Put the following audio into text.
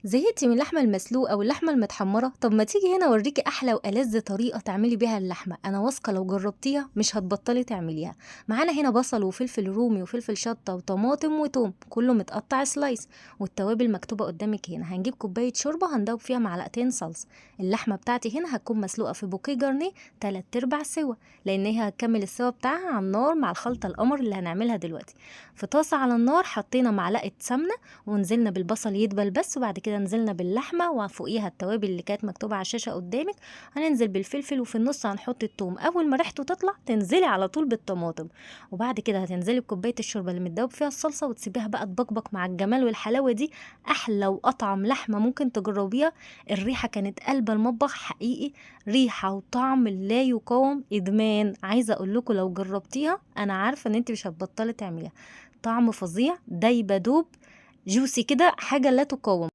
زهقتي من اللحمة المسلوقة واللحمة المتحمرة؟ طب ما تيجي هنا اوريكي احلى والذ طريقة تعملي بيها اللحمة. انا واثقة لو جربتيها مش هتبطلي تعمليها. معانا هنا بصل وفلفل رومي وفلفل شطة وطماطم وتوم، كله متقطع slice، والتوابل مكتوبة قدامك هنا. هنجيب كوباية شوربة هندوب فيها معلقتين صلصة. اللحمة بتاعتي هنا هتكون مسلوقة في bouquet garni 3/4 سوا، لان هي هتكمل السوا بتاعها على النار مع الخلطة القمر اللي هنعملها دلوقتي. في طاسة على النار حطينا معلقة سمنة ونزلنا بالبصل يدبل بس، وبعد كده نزلنا باللحمة وفوقيها التوابل اللي كانت مكتوبة على الشاشة قدامك. هننزل بالفلفل وفي النص هنحط التوم، أول ما ريحته تطلع تنزلي على طول بالطماطم، وبعد كده هتنزلي بكوباية الشوربة اللي متدوب فيها الصلصة وتسيبيها بقى تبقبق مع الجمال والحلاوة دي. أحلى وأطعم لحمة ممكن تجربيها. الريحة كانت قلب المطبخ حقيقي، ريحة وطعم لا يقاوم، إدمان. عايزة أقول لكم لو جربتيها أنا عارفة إن أنت مش هتبطلي تعمليها. طعم فظيع، دايبة دوب، جوسي كده، حاجة لا تقاوم.